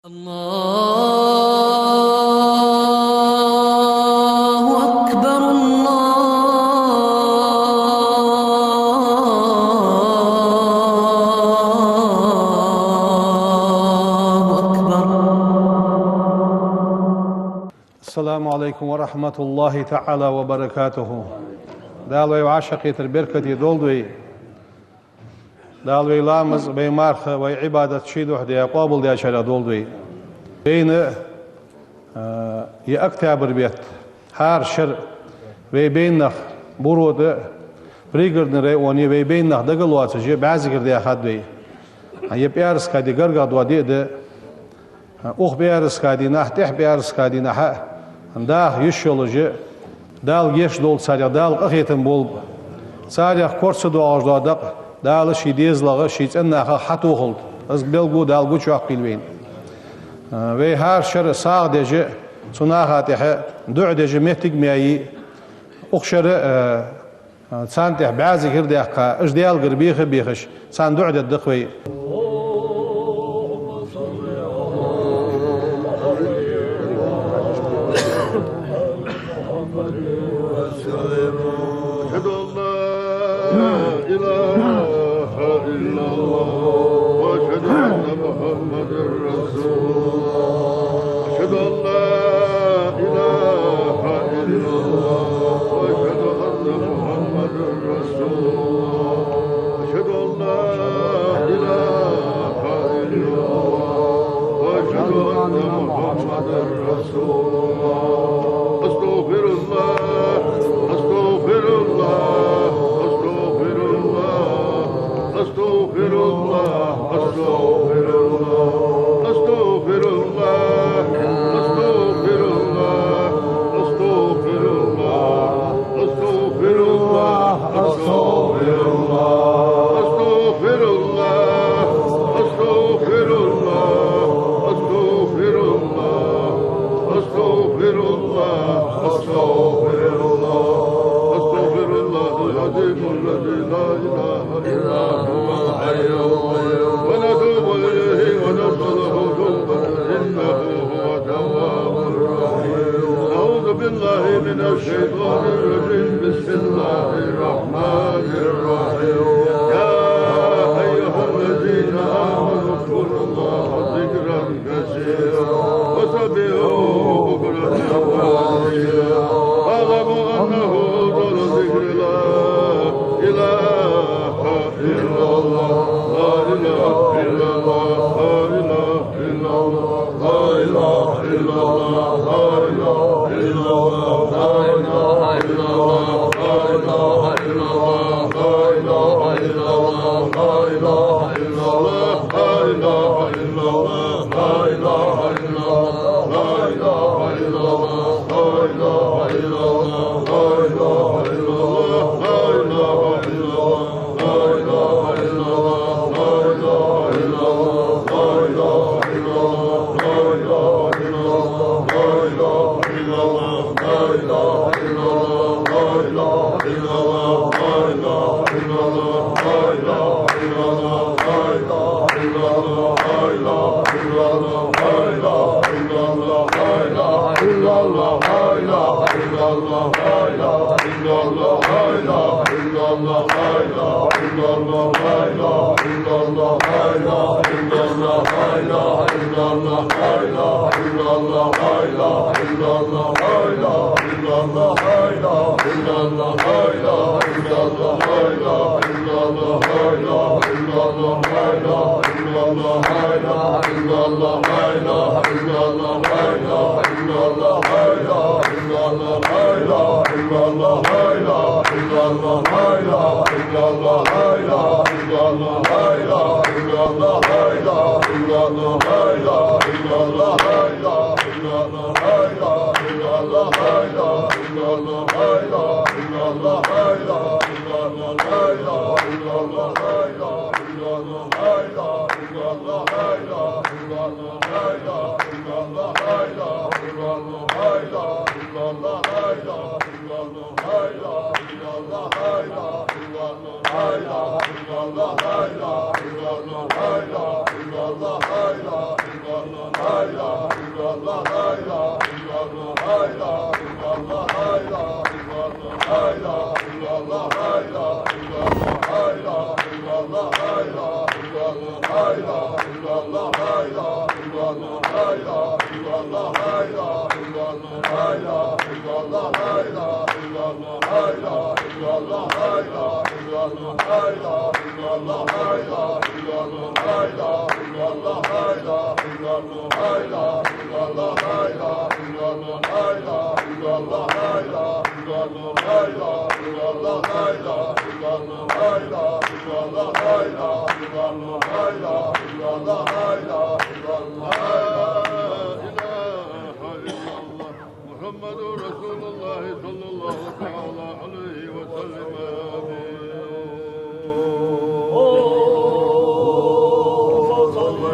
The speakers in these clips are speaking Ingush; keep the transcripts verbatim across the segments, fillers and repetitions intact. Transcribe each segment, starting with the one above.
الله أكبر، الله أكبر. السلام عليكم ورحمة الله تعالى وبركاته. Дала вай вӀашагӀкхетар беркате долда вай. Дала вай ламаз, вай марха, вай Ӏибадат ший духьа де къоабалдечарех долда вай. Вайна, а, ер октябрь бетта хӀара шера вай байнах, Буро тӀа, Пригородни районе вай байнах дага лоацаш бӀаьзгара даьхад вай. А ер пӀаьраска ди гаргагӀа доаде а да, укх пӀаьраска дийнахьа, тӀехьа пӀаьраска дийнахьа а даха йиш йолаш, Дала гешт долда царех, Дала къахетам болба. Царех кора ца доагӀаш дола дакъа Дала ший дезалагӀа, ший цӀен нахах хьатохалда. Из белгало Дала гучайоаккхийла вайна. Вай хӀара шера сагӀа деш, цу наха тӀехьа дуӀа деш моттиг ма яй. Укх шера, а, царна тӀехьа бӀаьзгара даьккха, уж Даьлагара беха а бехаш, царна дуӀа дергда-кх вай. أشهد أن لا إله إلا الله وأشهد أن محمدا رسول الله. أشهد أن لا إله إلا الله وأشهد أن محمدا رسول الله. أشهد أن لا إله إلا الله وأشهد أن محمدا رسول الله. أستغفر الله، أستغفر الله، أستغفر الله، أستغفر الله، أستغفر الله، أستغفر الله، أستغفر الله، أستغفر الله، أستغفر الله، أستغفر الله، أستغفر الله، أستغفر الله، أستغفر الله، أستغفر الله، أستغفر الله، أستغفر الله العظيم الذي لا إله إلا هو الحي القيوم، ونتوب إليه ونسأله توبة إنه هو التواب الرحيم. أعوذ بالله من الشيطان الرجيم. بسم الله الرحمن الرحيم. يا أيها الذين آمنوا اذكروا الله ذكرا كثيرا وسبحوه بكرة وأصيلا. واعلموا أنه أفضل الذكر لا إله إلا الله، لا إله إلا الله، لا إله إلا الله، لا إله إلا الله، لا إله إلا الله، لا إله إلا الله، لا إله إلا الله، لا إله إلا الله، لا إله إلا الله، لا إله إلا الله، لا إله إلا الله، لا إله إلا الله، لا إله إلا الله، لا إله إلا الله، لا إله إلا الله. محمد رسول الله صلى الله تعالى عليه وسلم. آمين. اللهم صل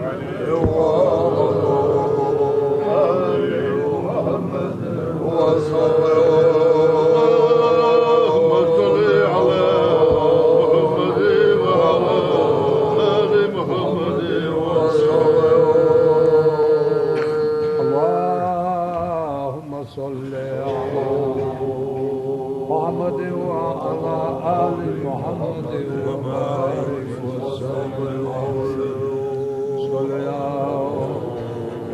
على محمد وعلى آل محمد وسلم. اللهم صل على محمد وعلى آل محمد وبارك وسلم. صل يا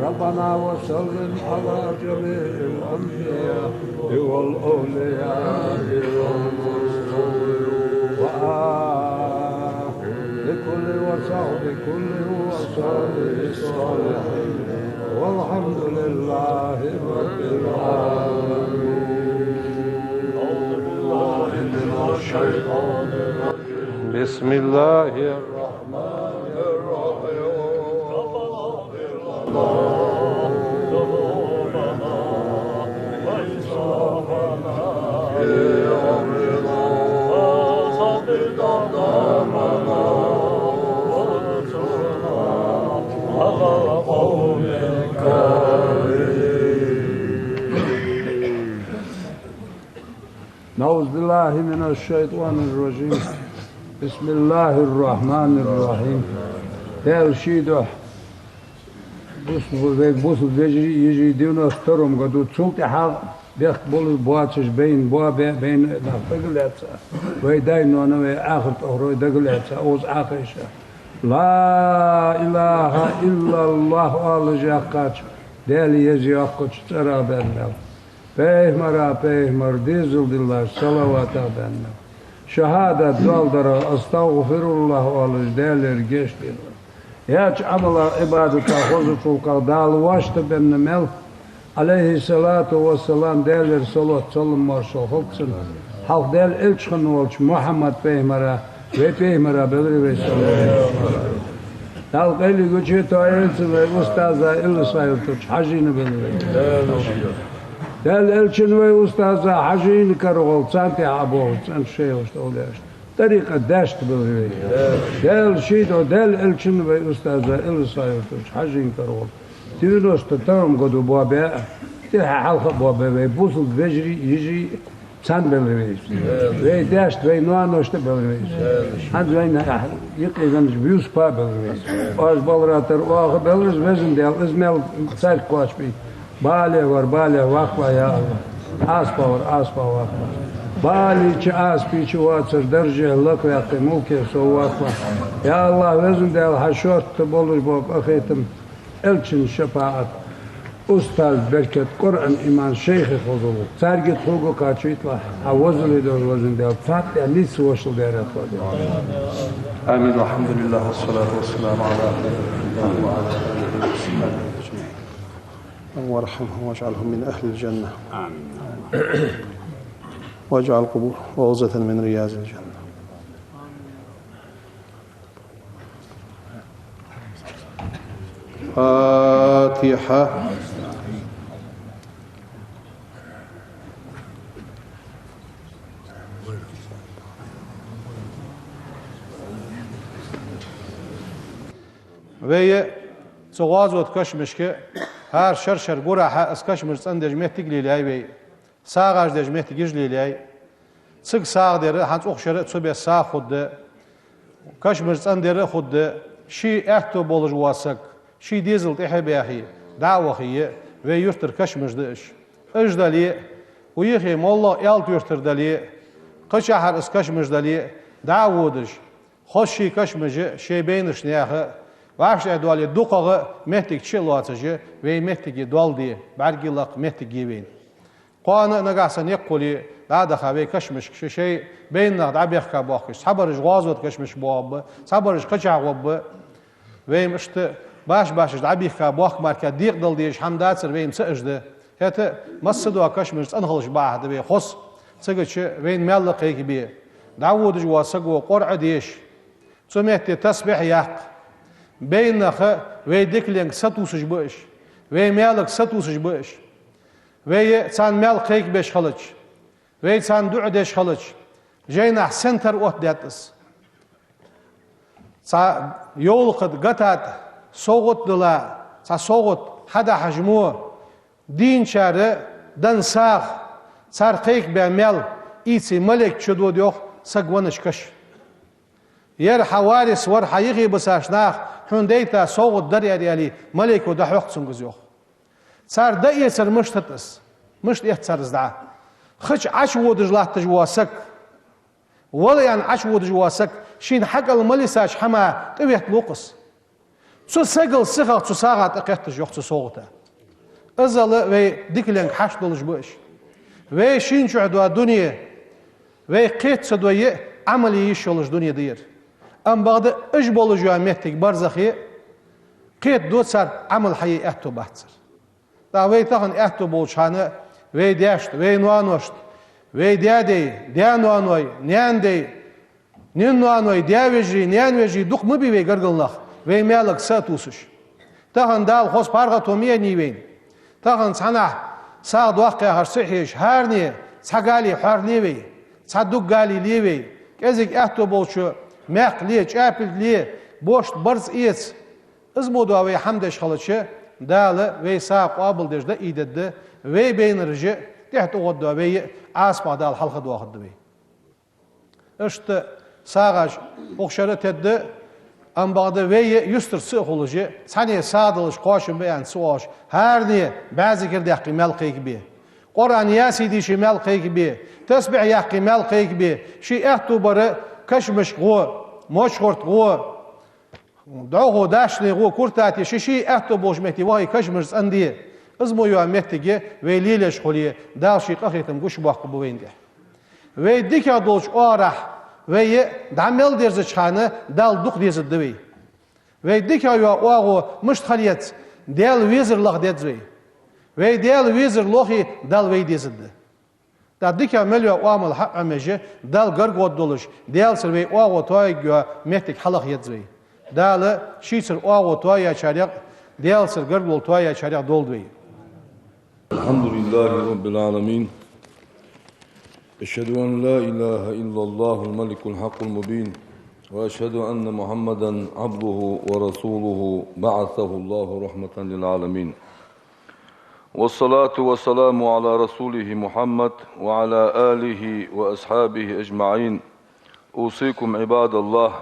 ربنا وسلم على جميع الأنبياء والأولياء والمرسلين وآل كل وصحبه كل وصحبه الصالحين. والحمد لله رب العالمين. أعوذ بالله من الشيطان الرجيم. بسم الله الرحمن الرحيم. أعوذ بالله من الشيطان الرجيم. بسم الله الرحمن الرحيم. Даьла ший духьа бусалба ве-, бусалба вежарий, йижарий девяносто втором году, цул тӀехьагӀа бехк болаш боацаш байна боабе, байна нах дагалаьца, вай даь-ноаной, вай ахартохарой дагалаьца, укхаза Ӏохайша. لا إله إلا الله оалаш яьккхача, Даьла еза йоаккхача цӀерах баьнна мел. Пайхамара, пайхамара дезал диллаш салаватах баьнна мел. ШахӀадат доаладарах, أستغفر الله оалаш, Даьлагара гешт диллар. Яьча Ӏамалах, Ӏибадатах, хозача гӀулакхах Дала вӀаштӀехьабаьнна мел. عليه الصلاة والسلام, Даьлагара салот, салам-моаршал хилда цунна. Хьалха Даьла элча хинна волча Мухьаммад пайхамара, вай пайхамара белар вай салот. Дала къайле гуча тоаелцан вай устаза, Илли схьаюртарча Хьажийна белар вай. Даьла элчан, вай устаза Хьажийна карагӀолла, царна тӀехьа ӀобоагӀача цӀенча шайхашта, овлияашта, тӀарикъат даьшта белар вай. Даьла ший духьа, Даьла элчан, вай устаза, Илли схьаюртарча Хьажийна карагӀолла, девяносто втором году боабе, тӀехьа хьалха а боабе, вай бусалба вежарий, йижарий, царна белар вай из. Вай даьшта, вай ноаношта белар вай из. ХӀанз вайна юкъе веннача Юсупа белар вай из. Оаш баларе тара оаха белар из, Везан Даьла, из мел царга кхоачашбе. Бале вар балех ваккха, я АллахӀ. Ӏаьспа вар Ӏаьспах ваккха. Балийча, Ӏаьспийча воацар дарже лакхваьккхе, мулке совваккха. Я АллахӀ, Везан Даьла, хьа шортта болаш бола къахетам, элчан шапаӀат, устаза беркат, Къуръан, иман, шайхий хозал, царга тхога кхачийталахь, хьа возале долаш, Везан Даьла, царна тӀа нийса вошал дерат хьо. آمين. والحمد لله والصلاة والسلام على خير خلق الله وعلى آله وصحبه أجمعين. اللهم ارحمهم واجعلهم من أهل الجنة. آمين. واجعل قبورهم روضة من رياض الجنة. الفاتحة. Вай цу гӀазота кашамашка, хӀара шера-шера гурахьа, из кашамаш цӀендеш моттиг лелаяьй вай, сагӀаш деш моттигаш лелаяьй. Цига сагӀа дер, хӀанз укх шера а цу беса сагӀа хургда, кашамаш цӀендер а хургда, ший аьттув болаш вола саг, Ший дезал тӀехьа а баьхе, дӀа а вахе, вай юртара кашамаш да уж. Уж дале а, вай юхе моллагӀа аьлта юртара дале а, кхычахьара из кашамаш дале а, дӀа а водаш, хоза ший кашамаш а, шоай байнарашта наха а, вӀаштӀехьа доале дукхагӀа а моттиг чу а лоацаш, вай моттиге доал де, бӀаргий лакха моттиг я вайна. Кхоана а нагахьа санна никъ хуле, дӀа а даха вай кашамашка шоай-шоай байнараш дӀабехка боахкаш, цхьабараш гӀазота кашамашка боагӀаргба, цхьабараш кхычахьа гӀоргба. Вай-м иштта баш-башаш дӀабехка боахка мара декъадала дезаш хӀама дацар, вай-м ца уж да. ХӀаьта а массадола кашамаш цӀена хилча бахьа да вай хоза. Цигача вайна маьл а кхайкабе. ДӀаводаш вола саг ва къорӀа деш. Цу метте тасбихь яккха. Байнараш вай дикаленга сатувсаш ба уж. Вай маьлага сатувсаш ба уж. Вай царна маьл кхайкабеш хилча, вай царна дуӀа деш хилча, жайнашка сенна тара оттадаьд из. Цхьа йовлакха тӀа гатта совгӀат дала, цхьа совгӀат хьадахьаш мо, дийначар денна сагӀа, цар кхайкабаь маьл ийце малейк чудода йоах саг веннача каша. Ер хьа варис вар, хьа юхе бисаш нах хьона дайта совгӀат дар ер аьле, малейко дӀахьокх цунга из йоах. Цар дӀаэцар мишта да из? Мишта эц цар из дӀа? Хача Ӏочуводаш латташ вола саг, вала аьнна Ӏочуводаш вола саг, шийна хьакъал ма лисача хӀаман тӀаветта лу-кх из. Цу сагал сихагӀа цу сагӀа тӀакхетташ йоах цу совгӀата. Иззал вай дикаленга хьашт долаш ба уж. Вай шийна чухь дола дуне, вай кхета ца дой а, Ӏамал е йиш йолаш дуне да ер. Амма бакъда уж болаш йола моттиг барзахе, кхетаду цар, Ӏамал хьае аьттув бац цар. ТӀаккха вай тахан аьттув болча хана вай даьшта, вай ноаношта, вай даь-даьй, даь-ноаной, наьна-даьй, наьна-ноаной, даь-вежарий, наьна-вежарий дукха ма бий вай гаргара нах, вай маьлага са а тувсаш. Тахан Дала хоза паргӀато ма еннай вайна. Тахан цхьаннахьа сагӀа доаккхараш ца хьежаш, хӀаране цхьа гали хьоарле вай, цхьа дуг гали ле вай, кӀезига аьттув болчо маькх ле, чӀапилг ле, бошта барзкъа эца. Из мо дола вай хӀама деш хилча, Дала вай сагӀа къоабалдеш дӀаийдергда, вай байнараш а, тӀехьа тӀагӀоргдола вай а Ӏазапах Дала хьалхадоахаргда вай. Иштта сагӀаш укх шера тедда, амма бакъда вай а юстара ца а хулаш, цхьанне сагӀа далаш кхоачам ба аьнна ца оалаш, хӀаране бӀаь зикар даьккхе маьл кхайкабе, Къуръан ясий дийше маьл кхайкабе, тасбихь яккхе маьл кхайкабе, ший аьттув бара кашамашка гӀо, мочхурта гӀо, дӀахо дашне гӀо, куртате, ший-ший аьттув болча метте вахе кашамаш цӀенде. Из мо йола моттиг вай лелаеш хуле, Дала ший къахетам гучабоаккхаргба вайна тӀа. Вай дикагӀа долча оагӀорахьа вай дӀа мел дерзача хана Далла дукха дезаргда вай. Вай дикагӀа йола оагӀув мишта хила еза, Даьла везар лаха деза вай. Вай Даьла везар лохе, Далла вай дезаргда. ТӀаккха дикагӀа мел йола оамал хьа а Ӏомаеш, Далла гаргагӀоргдолаш, Даьлацара вай оагӀув тоаергйола моттиг хьалаха еза вай. Дала шийцара оагӀув тоаяьчарех, Даьлацара гаргало тоаяьчарех долда вай. الحمد لله رب العالمين. أشهد أن لا إله إلا الله الملك الحق المبين. وأشهد أن محمدا عبده ورسوله بعثه الله رحمة للعالمين. والصلاة والسلام على رسوله محمد وعلى آله وأصحابه أجمعين. أوصيكم عباد الله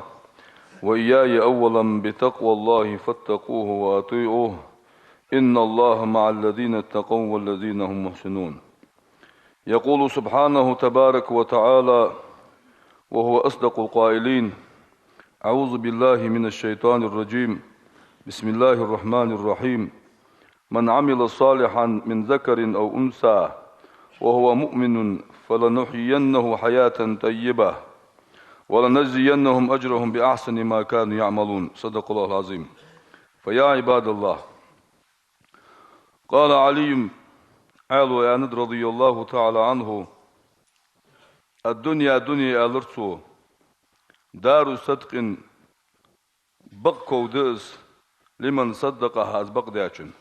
وإياي أولا بتقوى الله فاتقوه وأطيعوه. إن الله مع الذين اتقوا والذين هم محسنون. يقول سبحانه تبارك وتعالى وهو أصدق القائلين: أعوذ بالله من الشيطان الرجيم. بسم الله الرحمن الرحيم. من عمل صالحا من ذكر أو أنثى وهو مؤمن فلنحيينه حياة طيبة ولنجزينهم أجرهم بأحسن ما كانوا يعملون. صدق الله العظيم. فيا عباد الله، قال علي, Ӏаьлас аьннад, رضي الله تعالى عنه: الدنيا, дуне, аьлар цо, دار صدق, бакъ ков да из, لمن صدقها, из бакъ даьчун.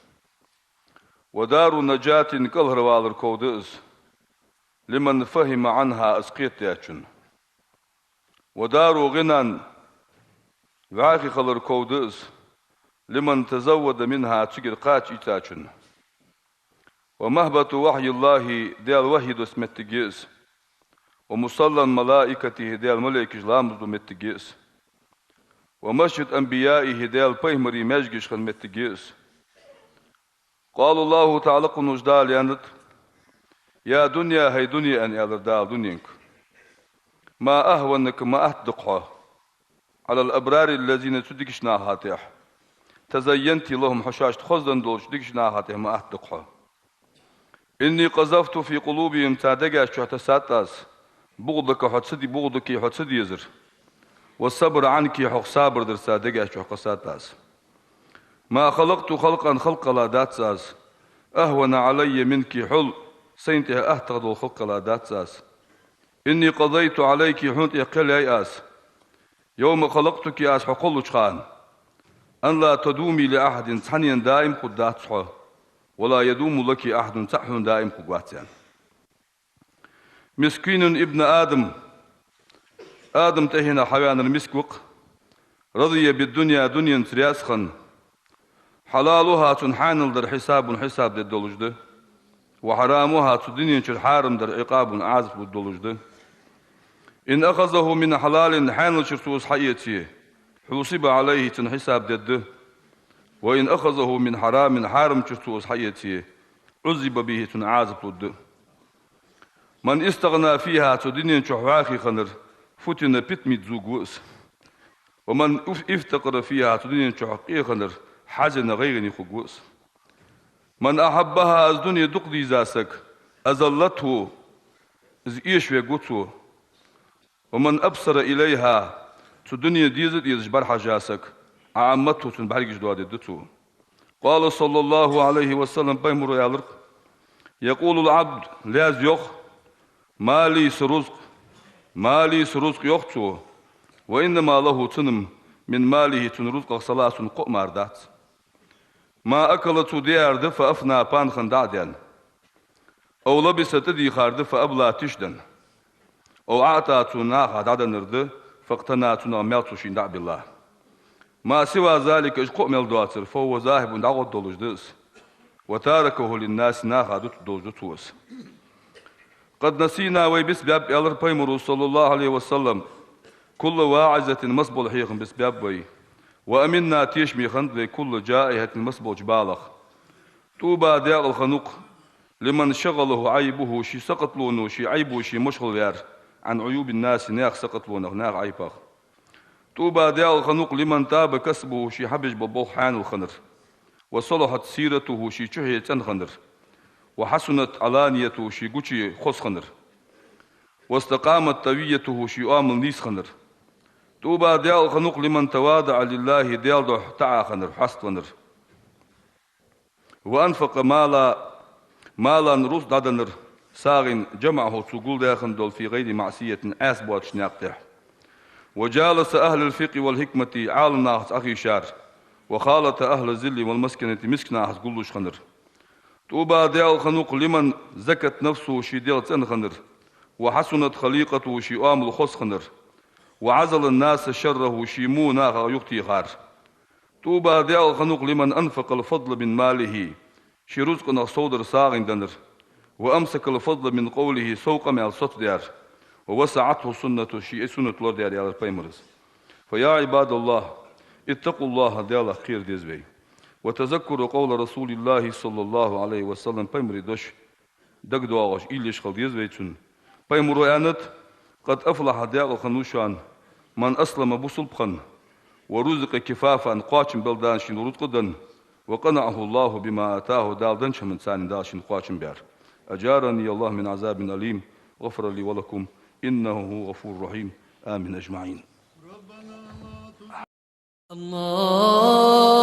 ودار نجاة, кӀалхарвалар ков да из, لمن فهم عنها, из кхетадаьчун. ودار غنى, вӀаьхий хилар ков да из, لمن تزود منها, цигара кхача ийцачун. ومهبط وحي الله, Даьла вахьи доссаш моттиг я из. ومصلى ملائكته, Даьла малейкаш ламаз ду моттиг я из. ومسجد أنبيائه, Даьла пайхамарий маьждигаш хинна моттиг я из. قال الله تعالى, кхунуш Дала аьннад: يا دنيا, хӀай дуне, аьнна аьлар Дала дуненга, ما أهونك, ма атта да-кх хьо, على الأبرار الذين, цу дикача наха тӀехьа, تزينت لهم, хьо шоашта хоза долча дикача наха тӀехьа ма атта да-кх хьо. إني قذفت في قلوبهم, цар дегаш чу тесад аз, بغضك, хьо ца де-, بغضك, хьо ца дезар, والصبر عنك, хьох сабар дар цар дегаш чу кхессад аз. ما خلقت خلقا, халкъ кхелла дац аз, أهون علي منك, хьол сайна тӀехьа аттагӀа дола халкъ кхелла дац аз. إني قضيت عليك, хьона тӀа кхел яьй аз, يوم خلقتك, аз хьо кхеллача хана, أن لا تدومي لأحد, цхьаннена даим хургдац хьо, ولا يدوم لك أحد, цхьа а хьона даим хургвац, аьнна. مسكين ابن آدم, Адама тӀехьенах хьаваьннар миска ва-кх, رضي بالدنيا, дуненца раьза хинна, حلالها, цун хьаьнал дар, حساب, хьисаб дергдолаш да, وحرامها, цу дунен чура хьарам дар, عقاب, Ӏазап лургдолаш да. إن أخذه من حلال, хьаьнал чура цо из хьаэце, حوسب عليه, цунна хьисаб дергда, وإن أخذه من حرام, хьарам чура цо из хьаэце, عذب به, цунна Ӏазап лургда. من استغنى فيها, цу дунен чу хьоахаве хиннар, فتن, питамца зувргва из. ومن اف-, افتقر فيها, цу дунен чу къе хиннар, حزن, гӀайгӀане хургва из. من أحبها, из дуне дукха дийза саг, أذلته, из эшавергва цо. ومن أبصر إليها, цу дунен деза а дезаш бӀарахьежа саг, أعمته, цун бӀаргаш доадергда цо. قال صلى الله عليه وسلم, пайхамара аьлар-кх: يقول العبد, лаьза йоах: ما لي, са рузкъ, ما لي, са рузкъ, йоах цо, وإنما له, цунна-м, من ماله, цун рузкъах, ثلاث, кхо а мара дац. ما أكل, цо диар да, فأفنى, пана хинна дӀа а даьнна. أو لبس, тӀадийхар да, فأبلى, тиша даьнна. أو أعطى, цо наха дӀаденнар да, فاقتنى, цунах маьл цо шийна дӀа а билла. ما سوى ذلك, уж кхо а мел доацар, فهو ذاهب, дӀагӀоргдолаш да из. وتاركه للناس, наха дутаргдолаш да цо из. قد نسينا, вай бицбаьб, аьлар пайхамара, صلى الله عليه وسلم, كل واعظة, массабола хьехам бицбаьб вай. وأمنا, тешаме хиннад вай, كل جائحة, массаболча балах. طوبى, даькъала хиннав-кх, لمن شغله عيبه, ший сакхаталоно ший Ӏайбо ше машгӀал ваьр, عن عيوب الناس, наьха сакхаталонах, наьха Ӏайбах. طوبى, даькъала хиннав-кх, لمن طاب كسبه, ший хьабеш бола болх хьаьнал хиннар, وصلحت سيرته, ший чухье цӀена хиннар, وحسنت علانيته, ший гуче хоза хиннар, واستقامت طويته, ший оамал нийса хиннар. طوبى, даькъала хиннав-кх, لمن تواضع لله, Даьла духьа таӀа хиннар, хьаставеннар. وأنفق مالا, مالا, рузкъ дӀаденнар, сагӀийна, جمعه, цо гулдаь хинна дола, في غير معصية, Ӏаьса боацача наькъа тӀа. وجالس أهل الفقه والحكمة, Ӏаламнахаца Ӏохайшар, وخالط أهل الذل والمسكنة, мискача нахаца гуллуш хиннар. طوبى, даькъала хиннав-кх, لمن زكت نفسه, ший дегӀ цӀена хиннар, وحسنت خليقته, ший оамал хоза хиннар, وعزل الناس شره, ший во нахах юхатехар. طوبى, даькъала хиннав-кх, لمن أنفق الفضل من ماله, ший рузкъах совдар сагӀийна деннар, وأمسك الفضل من قوله, сов къамаьл соцадаьр, ووسعته سنته, ший суннат лорадаьр, аьлар пайхамара. فيا عباد الله، اتقوا الله, Даьлах кхера деза вай. وتذكروا قول رسول الله صلى الله عليه وسلم, пайхамара дош дагадоагӀаш, уйла еш хила деза вай цунна. Пайхамара аьннад: قد أفلح, даькъала хиннав шоана, من أسلم, бусалба хинна, ورزق كفافا, кхоачам баь Дала шийна рузкъа денна, وقنعه الله بما آتاه, Дала деннача хӀаманца Дала шийна кхоачам баьр. أجارني الله من عذاب أليم، غفر لي ولكم، إنه هو الغفور الرحيم. آمين أجمعين. الله